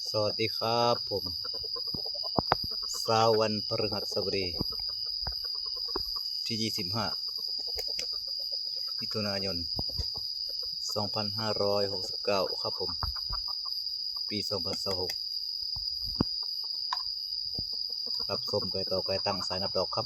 ສະຫວັດດີຄັບຜົມ ເຊົ້າວັນພະພຶຫັດສະບໍດີ ທີ ຊາວຫ້າ ມິຖຸນາຍົນ ສອງພັນຫ້າຮ້ອຍຫົກສິບເກົ້າ ຄັບຜົມ ປີສອງພັນຊາວຫົກ ຮັບຊົມໄກຕໍ່ໄກຕັ້ງສາຍນັບດອກຄັບ.